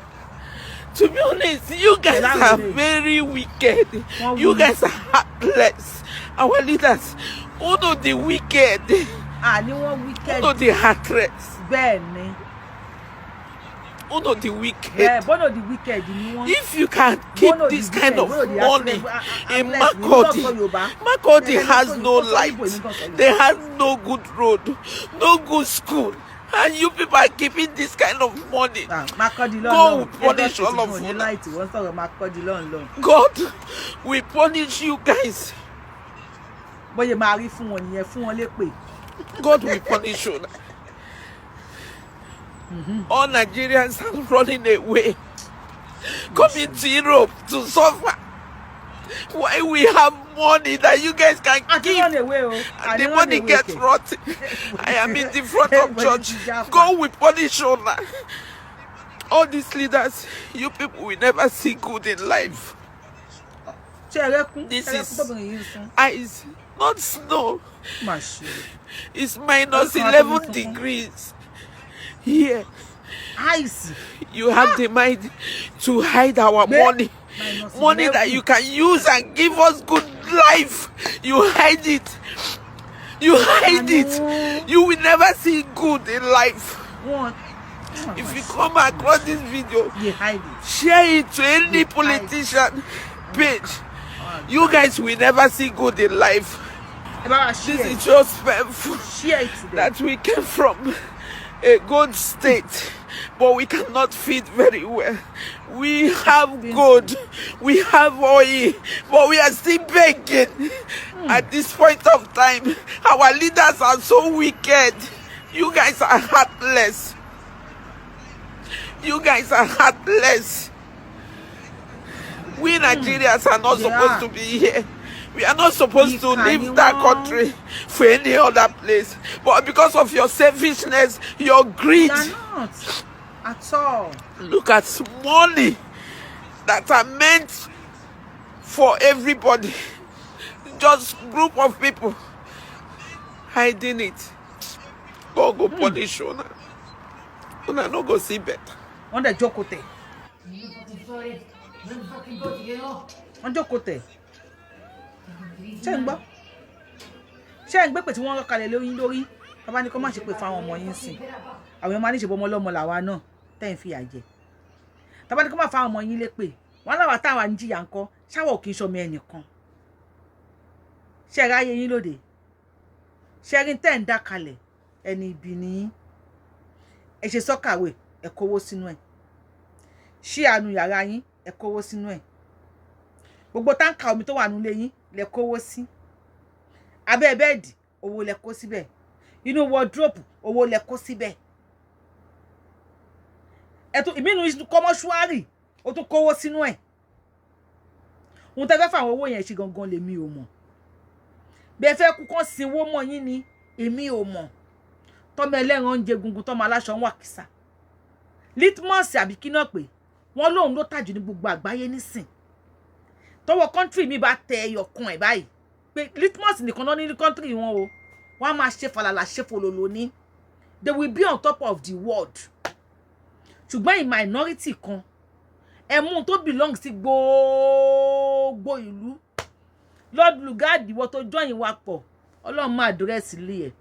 To be honest, you guys Pẹ̀lú àwọn are eléyìí. Very wicked. Wọ́n You wú. Guys are heartless. Our leaders, who know the wicked, Àní wọ́n wicked. who know the heartless, Bẹ́ẹ̀ ni. who know the wicked. Bẹ́ẹ̀ bọ́nà the wicked ni wọ́n. If you can keep Bono the this kind wicked, of Bono the money heartless, in heartless, Makurdi, we don't sọ Yorùbá. Makurdi Ẹ has sọ no Yorùbá, light, sọ Igbo, èmi they have no good road, no good school, and you people are keeping this kind of money. Ah, Makurdi God lọ́nlọ́n. will punish all of Ní una. Light wọ́n sọ̀rọ̀ Makurdi lọ́nlọ́n. God will punish you guys. Bóyá máa rí fún wọn nìyẹn, fún wọn lépè. God will punish you. All Nigerians are running away, coming to Europe to suffer. Why we have money that you guys can Àti keep? Run away o. And the money gets rotten. I am in the front of church. God will punish you now. All these leaders, you people will never see good in life. Ṣé ẹ rẹ́kún? This Ṣé ẹ rẹ́kún is tóbìnrin yìí ń sun? ice, not snow. Má ṣe. It's minus Ọkàn àti 11 omi sunkún. Degrees here. Ice. You have the mind to hide our money. Minus Money that 11. You can use and give us good life. You hide it. You hide it. You will never see good in life. Wọ́n. If you come across this video, You hide it. Share it to any You hide. Politician page. You guys will never see good in life. Ẹ bá wa This share. Is just painful Share it to them. That we came from a good state, but we cannot feed very well. We have gold, we have oil, but we are still begging. At this point of time, our leaders are so wicked. You guys are heartless. You guys are heartless. We Nigerians are not They supposed are. To be here. We are not supposed to Ìkà leave ni that wọ́n. Country for any other place. But because of your selfishness, your greed, They are not at all. Look at money that are meant for everybody. Just group of people hiding it. God go punish una. Una no go see better. Wọ́n dẹ̀ jókòó tẹ̀. Wọ́n jókòó tẹ̀. Ṣé ń gbọ́? Ṣé ń gbé pè tí wọ́n rọ́ kalẹ̀ lórí lórí? Bàbá ní kó má ṣe pé fáwọn ọmọ yín sìn. Àwọn ọmọ aníṣe bọmọ ọlọ́mọ làwa náà tẹ́ ń fìyà jẹ. Bàbá ní kó má fáwọn ọmọ yín lépè. Wọ́n láwa táwa ń jìyà ńkọ́, ṣáwọ̀ kì í ṣọmọ ẹnìkan. Ṣé ẹ ráyé yín lóde? Ṣé rí tẹ́ ń dá kalẹ̀? Ẹni ibi ni yín. Ẹ ṣe soakaway, ẹ kówó sínú ẹ̀. Ṣí àánú yàrá yín, ẹ kówó sínú ẹ̀. Gbogbo tanker omi tó wà nílé yín lẹ kówó sí. Abẹ́ bed, owó lẹ kó síbẹ̀. Inú wardrobe, owó lẹ kó síbẹ̀. Ẹ̀tún ìmínú kọ́mọ́ṣúárì, ó tún kówó sínú ẹ̀. Ohun tẹ́ fẹ́ fún àwọn owó yẹn ṣe gangan lèmi ò mọ̀. Bí ẹ fẹ́ kú kán sinwó mọ́ yín ni, èmi ò mọ̀. Tọ́mọ ẹlẹ́ran ń jẹ gungun, tọ́mọ aláṣọ ń wà kìsà. Litmus àbí kí náà pé wọ́n lóun ló tàjù ní gbogbo àgbáyé nísìn. Tọwọ́ country mi bá tẹ ẹyọ kan ẹ̀ báyìí pé litmus nìkan náà ní country wọn o, wọ́n á máa ṣe falala, ṣe fololo ní. They will be on top of the world. Ṣùgbọ́n in minority kan, ẹ̀mú tó belong sí gbogbo ìlú. Lord Lugard, ìwọ tó join wa pọ̀, Ọlọ́run máa address ilé ẹ̀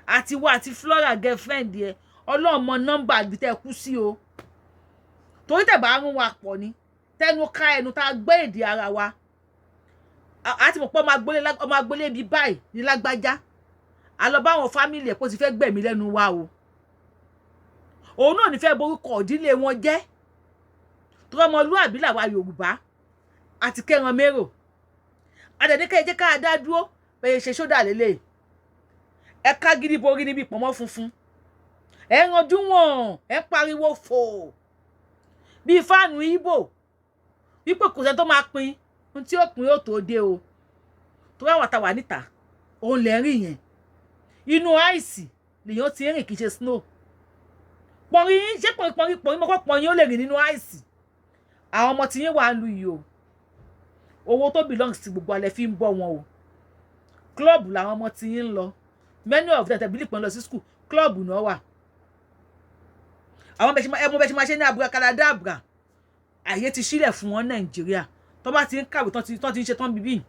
àti wa àti Flora girlfriend ẹ̀. Ọlọ́run mọ nọ́mbà ibi tẹ́ ẹ kú sí o, torí tẹ̀ bá rún wa pọ̀ ni tẹnu ká ẹnu tá a gbé èdè ara wa, a ti mọ̀ pé ọmọ agbolé ibi báyìí ní lágbájá. A lọ bá àwọn family ẹ̀ kó ti fẹ́ gbẹ̀mí lẹ́nu wa o. Òun náà ní fẹ́ borúkọ ìdílé wọn jẹ́, torí ọmọlúàbí làwa Yorùbá àti kẹran mérò. Àdẹ̀dẹ́kẹ́ jẹ́ ká dá dúró bẹ́ẹ̀ ṣe sódà lélẹ̀. Ẹ ká gidi borí níbi pọ̀nmọ́ funfun, ẹ ranjú wọn, ẹ pariwo fò bíi fáànù Ìgbò wípé kò sẹ́ni tó máa pín ohun tí ó pín ó tó dé o. Torí àwọn àtàwà níta òun lè rìn yẹn, inú ice lèèyàn ti rìn, kì í ṣe snow. Pọ̀nrín ṣé pọ̀nrín pọ̀nrín pọ̀nrín mọ́kọ́ pọ̀nrín ó lè rìn nínú ice. Àwọn ọmọ tí yín wà ń lu yìí o, owó tó belong sí gbogbo alẹ́ fi ń bọ́ wọn o. Club làwọn ọmọ tí yín ń lọ. Many of them tẹ̀bílì pọ̀n lọ sí school, club náà wà. Àwọn ẹmọ bẹ́ẹ̀ ṣe máa ṣe ní abracadabra. Àyè ti sílẹ̀ fún wọn Nàìjíríà tó bá ti ń kàwé tán ti ń ṣe tán bíbí,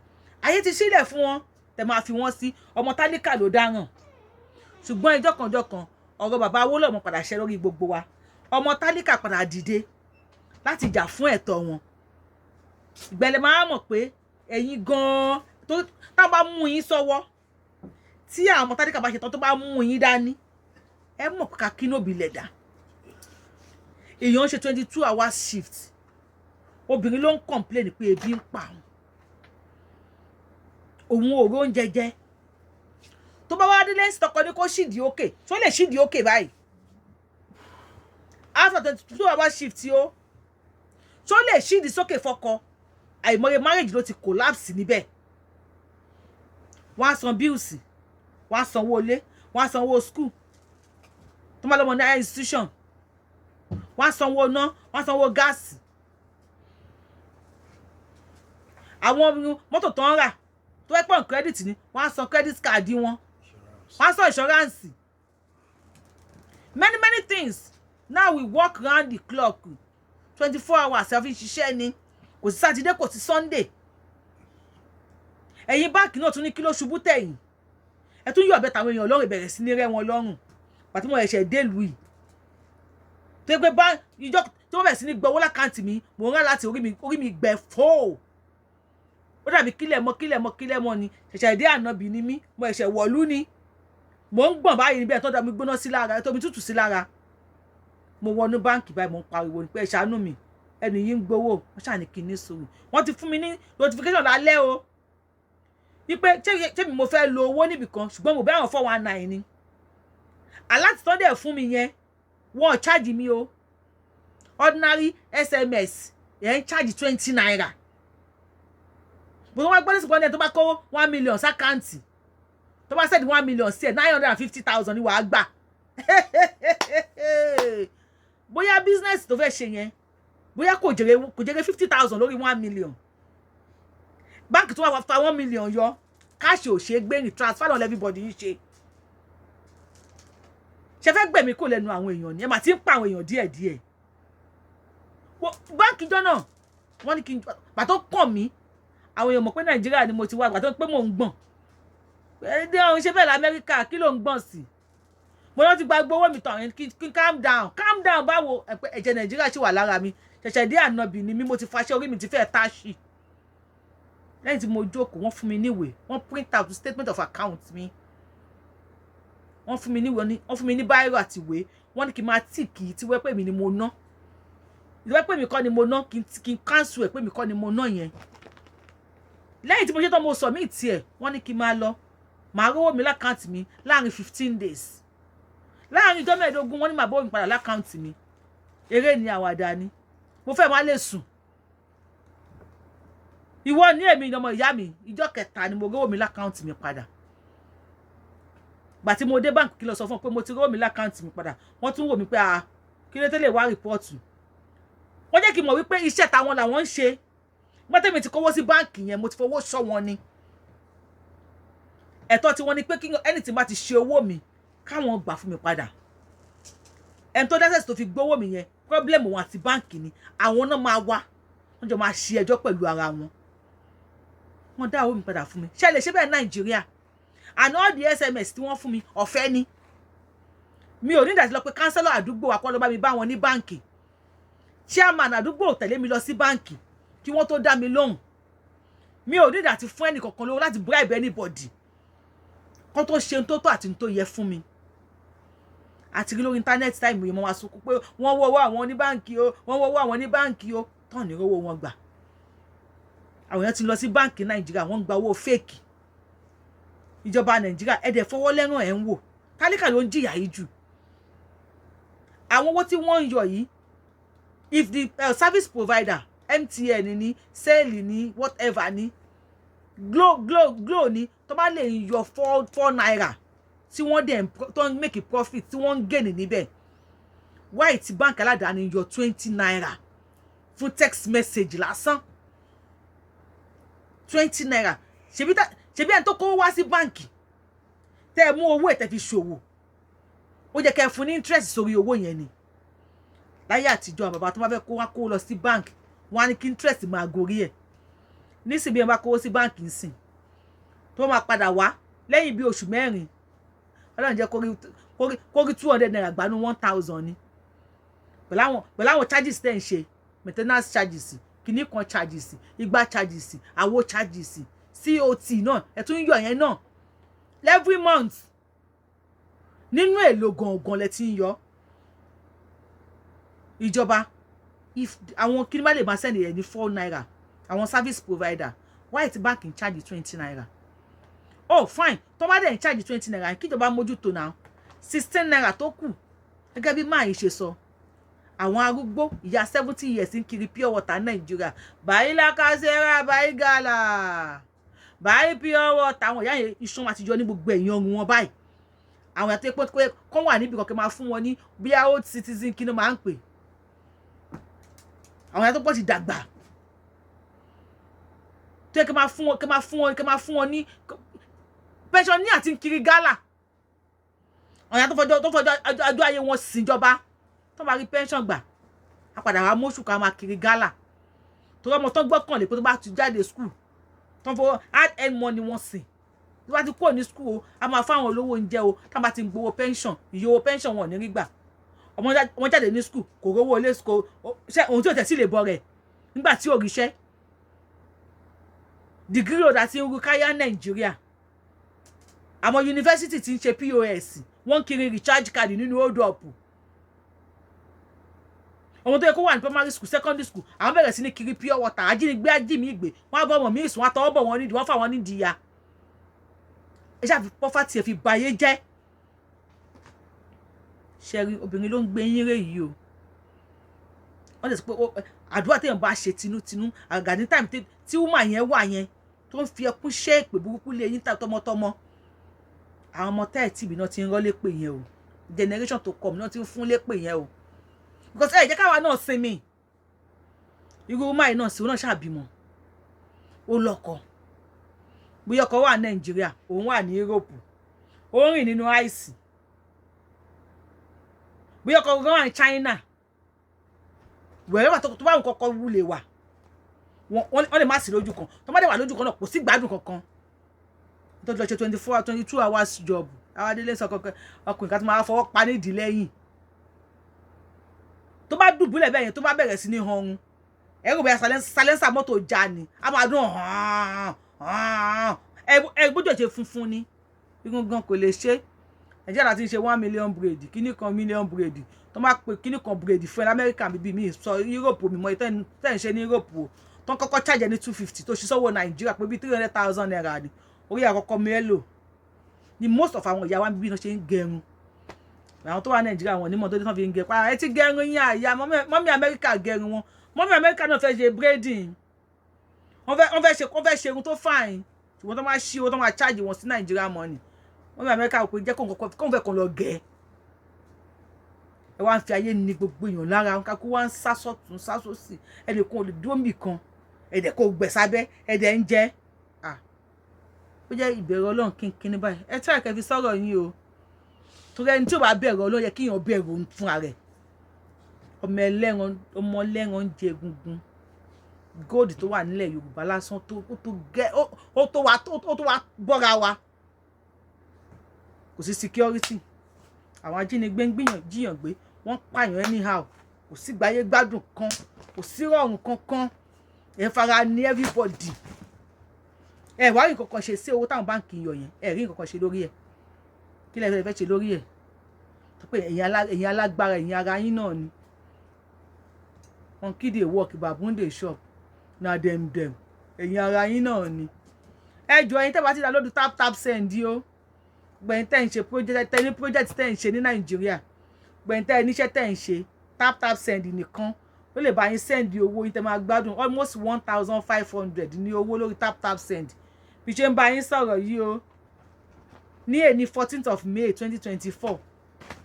àyè ti sílẹ̀ fún wọn tẹ máa fi wọ́n sí. Ọmọ tálíkà ló dáràn, ṣùgbọ́n ìjọkànjọkàn ọ̀rọ̀ bàbá Awólọ́wọ̀ padà ṣẹ lórí gbogbo wa. Ọmọ tálíkà padà dìde láti jà fún ẹ̀tọ́ wọn. Ìgbẹ́lẹ̀ máa mọ̀ pé ẹ̀yin gan-an tó tá bá mú yín sọ́wọ́, tí àwọn ọmọ tálíkà bá ṣe tán, tó bá mú yín dání, ẹ mọ̀ pé kakínòbí lẹ̀dá èèyàn ń ṣe 22 hours shift. Obìnrin ló ń complain pé ebi ń pa òun, òun ò róúnjẹ jẹ. Tó bá wá délé, tọkọ ní kó ṣìdí òkè, tó lè ṣìdí òkè báyìí after 22 hours shift o, tó lè ṣìdí sókè fọkọ. Àìmọye marriage ló ti collapse níbẹ̀. Wọ́n á san bills, wọ́n á sanwó ilé, wọ́n á sanwó school tó máa lọ́mọ ní institution, wọ́n á sanwó iná, wọ́n á sanwó gáàsì, àwọn mọ́tò tó ń rà tó fẹ́ pọ̀ credit ni, wọ́n á san credit card wọn, wọ́n á san insurance, many many things. Now we work round the clock, 24 hours ẹ fi ń ṣiṣẹ́ ni. Kò sí Sátidé, kò sí Sunday. Ẹ̀yin báǹkì náà tún ní kí ló ṣubú tẹ̀yìn, ẹ tún yọ̀ ọ̀bẹ tàwọn èèyàn lọ́rùn, ìbẹ̀rẹ̀ sí ní rẹ́ wọn lọ́rùn. Pàtó mo ẹ̀ṣẹ̀ délùú yìí, tó yẹ pé bá ìjọ tí wọ́n bẹ̀rẹ̀ sí ní gbọ́ owó l'account mi, mò ń rán láti orí mi gbẹ fóò. Ó dàbí kílẹ̀ mọ́, kílẹ̀ mọ́, kílẹ̀ mọ́ ni. Ṣẹ̀ṣẹ̀ dé ànábì ni mí, mo ẹ̀ṣẹ̀ wọ̀lú ni, mò ń gbọ̀n báyìí níbẹ̀ tó dà mí gbóná sí lára, tó mi tútù sí lára. Mo wọnú báǹkì báyìí, mo ń pariwo ní pé ẹ ṣàánú mi, ẹni yìí ń gbowó. Wọ́n ṣàní kí n ní sùúrù. Wọ́n ti fún mi ní notification lálẹ́ o wípé ṣé mi mo fẹ́ lo owó níbì kan, ṣùgbọ́n mo bẹ́ àwọn 419 ni alert tó dẹ̀ fún mi yẹn. Wọ́n charge mi o. Ordinary SMS yẹn ń charge ₦20. Bó wọ́n gbọ́dọ̀ sí pọ́n tó bá kó 1 million s'account, tó bá send 1 million sí ẹ̀, 950,000 ni wàá gbà. Bóyá business tó fẹ́ ṣe yẹn, bóyá kò jèrè 50,000 lórí 1 million. Báńkì tó wà fa 1 million yọ, cash ò ṣe é gbé ní transfer náà, everybody ń ṣe. Ṣe fẹ́ gbẹ̀mí kò lẹ́nu àwọn èèyàn ni? Ẹ mà ti ń pa àwọn èèyàn díẹ̀díẹ̀. Báńkì jọ náà wọ́n ní kí n pàtó kàn mí, àwọn èèyàn mọ̀ pé Nàìjíríà ni mo ti wá. Pàtó pé mò ń gbọ̀n ẹ ọ̀hún ṣe bẹ́ẹ̀ lamẹ́ríkà, kí ló ń gbọ̀n sí? Mo lọ ti gba gbowó mi tán, kí n calm down. Calm down báwo? Ẹ̀jẹ̀ Nàìjíríà ṣì wà lára mi. Ṣẹ̀ṣẹ̀ dé ànábì ni mí, mo ti faṣẹ́, orí mi ti fẹ́ táṣì. Lẹ́yìn tí mo jókòó, wọ́n fún mi níwèé, wọ́n print out statement of account mi, wọ́n fún mi níwèé, wọ́n fún mi ní biro àti ìwé. Wọ́n ní kí n máa tick tí wẹ́ pé mi ni mo ná, ìwé pé mi kọ́ ni mo ná, kí n cancel ẹ̀ pé mi kọ́ ni mo ná yẹn. Lẹ́yìn tí mo ṣe tán, mo submit ẹ̀. Wọ́n ní kí n máa lọ, màá rówó mi l'account mi láàrin 15 days, láàrin ìjọ 15. Wọ́n ní màá bọ́ mi padà l'account mi. Eré ni, àwàdà ni? Mo fẹ́ máa lè sùn. Ìwọ ní èmi ọmọ ìyá mi, ìjọ kẹta ni mo rówó mi l'account mi padà. Gbà tí mo dé báǹkì, kí lọ sọ fún ọ pé mo ti rówó mi l'account mi padà, wọ́n tún wò mí pé, ah, kí ló tẹ́lẹ̀ wá report. Wọ́n jẹ́ kí n mọ̀ wípé iṣẹ́ táwọn làwọn ń ṣe. Gbọ́tẹ́mi ti kówó sí báǹkì yẹn, mo ti fowó ṣọ́ wọn ni. Ẹ̀tọ́ tí wọ́n ní pé kí ẹni tí bá ti ṣe owó mi, káwọn gbà fún mi padà. Ẹni tó dẹ́sẹ̀ tó fi gbówó mi yẹn, problem wọn àti báǹkì ni. Àwọn náà máa wá, wọ́n jọ máa ṣe ẹjọ́ pẹ̀lú ara wọn. Wọ́n dá owó mi padà fún mi. Ṣe lè ṣe bẹ́ẹ̀ Nàìjíríà? And all the SMS tí wọ́n fún mi, ọ̀fẹ́ ni. Mi ò ní ìdásí lọ pé councillor àdúgbò wa kọ́ ló bá mi bá wọn ní báǹkì, chairman àdúgbò tẹ̀lé mi lọ sí báǹkì kí wọ́n tó dá mi lóhùn. Mi ò ní ìdásí fún ẹnì kankan lówó láti bribe anybody kó tó ṣe tó tó àti tó yẹ fún mi. Àti rí lórí internet time yìí, mo máa sunkún pé wọ́n wọ́wọ́ àwọn ní báǹkì o, wọ́n wọ́wọ́ àwọn ní báǹkì o, tán ní rówó wọn gbà. Àwọn èèyàn ti lọ sí báǹkì Nàìjíríà, wọ́n ń gba owó fake. Ìjọba Nàìjíríà, ẹ̀dẹ̀ fọwọ́ lẹ́ràn, ẹ̀ ń wò. Tálíkà ló ń jìyà yìí jù. Àwọn owó tí wọ́n ń yọ yìí, if the service provider, MTN ní, Cell ní, whatever ní, Glo, Glo, Glo ní, tó bá lè yọ 4 4 naira tí wọ́n dẹ̀ tó ń make a profit, tí wọ́n ń gain níbẹ̀, why tí báńkì aládàáni yọ ₦20 fún text message lásán? ₦20. Ṣebí ẹni tó kówó wá sí báǹkì, tẹ́ ẹ mú owó ẹ̀, tẹ́ fi ṣòwò, ó jẹ́ kẹ́ ẹ fún ní interest sórí owó yẹn ni. Láyé àtijọ́, àwọn bàbá tó bá fẹ́ kó wá kó lọ sí báǹkì, wọ́n á ní kí interest máa gorí ẹ̀. Nísìnyí, bí wọ́n bá kówó sí báǹkì ńsìn, tó máa padà wá lẹ́yìn bí oṣù 4, Ọlọ́run jẹ́ kó rí ₦200 gbanú 1,000 ni, pẹ̀lú àwọn charges tẹ̀ ń ṣe, maintenance charges, kìíní kan charges, igba charges, àwo charges, COT náà, ẹ̀ tún yọ yẹn náà every month. Nínú èlò gangan lẹ ti ń yọ. Ìjọba, if àwọn kí ni bá lè máa send ẹ̀ ní ₦4, àwọn service provider, why ti bank ń charge ₦20? Oh, fine, tó bá dẹ̀ ń charge ₦20, kíjọba mójútó náà. ₦16 tó kù, gẹ́gẹ́ bí máa yìí ṣe sọ, àwọn arúgbó, ìyá 70 years ń kiri pure water Nàìjíríà báyìí, La Casera báyìí, gala báyìí, pure water. Àwọn ìyá yẹn, iṣan àtijọ́ ní gbogbo ẹ̀yìn ọrùn wọn báyìí. Àwọn àti pé kọ́ wà níbi kankan máa fún wọn ní bíi old citizen, kí ló máa ń pè àwọn ìyá tó pọ̀ ti dàgbà, tó yẹ kí máa fún wọn, kí máa fún wọn, kí máa fún wọn ní pension ní àti kiri gálà. Àwọn ìyá tó fọjọ́ ọjọ́ ayé wọn síjọba, tó bá rí pension gbà, á padà wá mọ́ṣù ká máa kiri gálà. Torí ọmọ tó gbọ́kànlé pé tó bá ti jáde school, tó ń fọwọ́ hard earn money wọn sìn, tó bá ti kúrò ní school o, a máa fáwọn olówó oúnjẹ o. Tá bá ti ń gbowó pension, iye owó pension wọn ò ní rí gbà. Ọmọ jáde ní school, kò rówó ilé school, ṣé ohun tí ò tẹ̀ sí lè bọ̀ rẹ̀ nígbà tí ò ríṣẹ́. Degree holder ti ń ru káyá Nàìjíríà. Àwọn yunifásitì ti ń ṣe POS, wọ́n ń kiri recharge card nínú hold up. Ọmọ tó yẹ kó wà ní primary school, secondary school, àwọn bẹ̀rẹ̀ sí ní kiri pure water. Ajínigbé ajínigbé ìgbé wọ́n á bọ́ ọmọ míì sùn, wọ́n á tọwọ́ bọ̀ wọ́n nídìí, wọ́n fà wọ́n nídìí ya. Ẹ ṣáà fi poverty ẹ fi ba ayé jẹ́. Ṣẹ́rí, obìnrin ló ń gbé yín rè yìí o. Wọ́n lè sọ pé àdúrà téèyàn bá ṣe tinútinú, àgàgà ní time tí woman yẹn wà yẹn, tó ń fi ẹkún ṣe èpè burúkú lé yín tọmọtọmọ, àwọn ọmọ tẹ́ẹ̀ tìbí náà ti ń rọ́ lépè yẹn o. Generation tó kọ̀ náà ti ń fún lépè yẹn o, because ẹ jẹ́ káwa náà sinmi. Irú woman yìí náà sí, òun náà ṣàbímọ, ó lọ́kọ. Bóyá ọkọ wà Nàìjíríà, òun wà ní Europe, ó ń rìn nínú ice. Bóyá ọkọ gan wà ní China, wẹ̀rẹ̀ wà tó bá wọn kọ́kọ́ wúlé wà, wọ́n lè má sí lójú kan. Tó bá dẹ̀ wà lójú kan náà, kò sí gbádùn kankan. Tó ti lọ ṣe 24, 22 hours job, àwọn adélé sọ kankan, ọkùnrin kan tó máa fọwọ́ pa nídìí lẹ́yìn, tó bá dùbúlẹ̀ bẹ́ẹ̀ yẹn, tó bá bẹ̀rẹ̀ sí ní hanrun, ẹ̀rù bẹ́ẹ̀ silencer mọ́tò já ni, a máa dún ẹ gbọ́dọ̀ ṣe funfun ni, irun gan kò lè ṣe. Nàìjíríà láti ń ṣe 1 million braid, kíní kan million braid, tó máa pe kíní kan braid fún ẹ lamẹ́ríkà bíbí mi sọ Europe mi mọ tẹ́ ń ṣe ní Europe o, tó ń kọ́kọ́ charge ní 250, tó ṣe sọ́wọ́ Nàìjíríà pé bíi ₦300,000 ni orí àkọ́kọ́ mélòó ni. Most of àwọn ìyá wa bíbí náà ṣe ń gẹrun. Àwọn tó wà Nàìjíríà, wọn onímọ̀ tó dé tán fi ń gẹ pa. Ẹ ti gẹrun yín àyà mummy Amẹ́ríkà gẹrun wọn, mummy Amẹ́ríkà náà fẹ́ ṣe braiding. Wọ́n fẹ́ ṣe irun tó fine, ṣùgbọ́n tó máa ṣí owó tó máa charge wọn sí Nàìjíríà money. Wọ́n ní Amẹ́ríkà pé jẹ́ kóun fẹ́ kàn lọ gẹ̀. Ẹ wá ń fi ayé ní gbogbo èèyàn lára, kakú wá ń sá sọ́tún, sá sósì, ẹnìkan ò lè dúró níbì kan, ẹ̀dẹ̀ kò gbẹ̀ sábẹ́, ẹ̀dẹ̀ ń jẹ́. Ó jẹ́ ìbẹ̀rù Ọlọ́run kínkínní báyìí. Ẹ tí àìkẹ́ fi sọ̀rọ̀ yín o, torí ẹni tí ò bá bẹ̀rù Ọlọ́run, yẹ kíyàn bẹ̀rù fúnra rẹ̀. Ọmọ ẹlẹ́ran, ọmọ ẹlẹ́ran ń jẹ egungun. Gold tó wà nílẹ̀ Yorùbá lásán tó tó gẹ́, ó tó wa bọ́ra wa. Kò sí security, àwọn ajínigbé ń gbìyàn jíyàn gbé, wọ́n pààyàn anyhow, kò sí gbáyé gbádùn kan, kò sí rọrùn kankan. Ẹ fara ní everybody. Ẹ wá rí nǹkan kan ṣe sí owó táwọn báǹkì ń yọ yẹn. Ẹ rí nǹkan kan ṣe lórí ẹ. Kí lẹ fẹ́ ṣe lórí ẹ? Tó pé ẹ̀yin alágbára, ẹ̀yin ara yín náà ni. Monkey dey work, baboon dey chop, na dem dem. Ẹ̀yin ara yín náà ni. Ẹ jọ, ẹ̀yin tẹ́ bá ti download Tap Tap Send yìí o, gbẹ̀yìn tẹ́ ń ṣe project, tẹ́ ní project tẹ́ ń ṣe ní Nàìjíríà, gbẹ̀yìn tẹ́ níṣẹ́ tẹ́ ń ṣe, Tap Tap Send nìkan ó lè bá yín send owó yín tẹ́ máa gbádùn. Almost 1,500 ní owó lórí Tap Tap Send bí ṣe ń bá yín sọ̀rọ̀ yìí o, ní èní 14th of May 2024.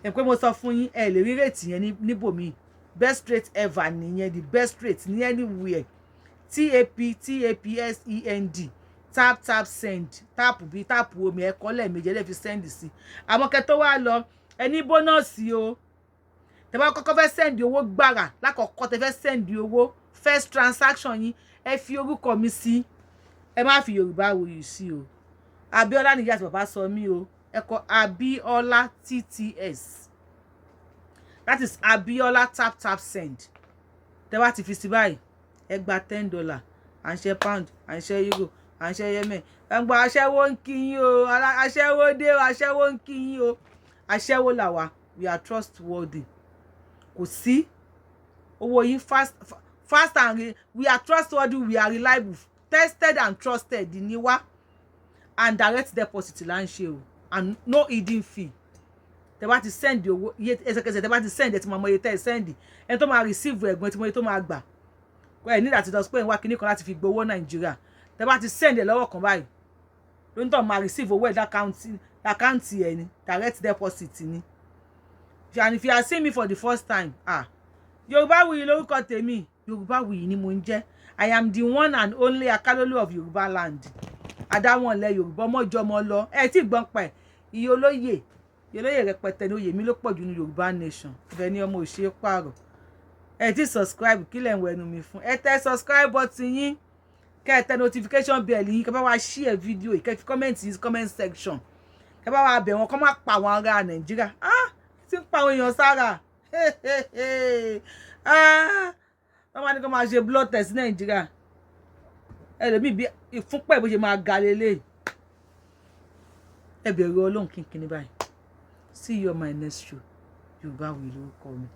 Ẹ̀ pé mo sọ fún yín, ẹ lè rí rate yẹn níbòmíì. Best rate ever nìyẹn, the best rate ní anywhere. Tap tapsend, Tap Tap Send, tap bí tap omi ẹ̀kọ́ lẹ́ẹ̀mejì, ẹ lè fi send sí. Àmọ́ kẹ́ tó wá lọ, ẹ ní bonus o. Tẹ́ bá kọ́kọ́ fẹ́ send owó gbàrà lákọ̀ọ́kọ́, tẹ́ fẹ́ send owó, first transaction yín, ẹ fi orúkọ mi sí. Ẹ má fi Yorùbá Wuyì sí o. Abíọ́lá nìyá àti bàbá sọ mí o. Ẹ kọ Abíọ́lá TTS, that is Abíọ́lá Tap Tap Send. Tẹ́ bá ti fi sí báyìí, ẹ gba $10. À ń ṣe pound, à ń ṣe euro, à ń ṣe yemen. Ẹ ń gbọ́, aṣẹ́wó ń kí yín o. Aṣẹ́wó dé o, aṣẹ́wó ń kí yín o. Aṣẹ́wó làwa, we are trustworthy. Kò sí owó yín, fast fast and we are trustworthy, we are reliable, tested and trusted ni wá. And direct deposit là ń ṣe o, and no hidden fee. Tẹ́ bá ti send owó, iye ẹsẹ̀kẹsẹ̀ tẹ́ bá ti send, ẹ ti máa mọ iye tẹ́ ẹ send, ẹni tó máa receive ẹ̀gbọ́n ẹ ti mọ iye tó máa gbà. Ẹ nígbà tí lọ sí pé ń wá kinní kan láti fi gbowó Nàìjíríà. Tẹ́ bá ti send ẹ lọ́wọ́ kan báyìí, lóńtọ̀ máa receive owó ẹ̀ l'account ẹ̀ ni, direct deposit ni. And if you are seeing me for the first time, ah, Yorùbáwùyí lórúkọ tèmi, Yorùbáwùyí ni mo ń jẹ́. I am the one and only Akálólú of Yorùbá land, adáwọn ilẹ̀ Yorùbá, ọmọjọmọ lọ. Ẹ tí gbọ́n pa ẹ̀, iye olóyè, iye olóyè rẹpẹtẹ ní oyè mi ló pọ̀ jù ní Yorùbá nation. Ibẹ̀ ni ọmọ òṣèré pààrọ̀. Ẹ tí subscribe, kí lẹ̀ ń wẹnu mi fún? Ẹ tẹ subscribe button yín, kẹ́ ẹ tẹ notification bell yín, kẹ́ bá wa share video yìí, kẹ́ fi comment yín comment section, kẹ́ bá wa bẹ̀ wọ́n kọ́ má pa àwọn ará Nàìjíríà. Ah, tí ń pa àwọn èèyàn sára. Ah, wọ́n máa ní kó máa ṣe blood test ní Nàìjíríà. Ẹlòmíì bí ìfúnpẹ̀ bó ṣe máa ga lélẹ̀. Ẹ bẹ̀rù Ọlọ́run kínkínní báyìí. See you on my next show. Yorùbáwùyí lórúkọ mi.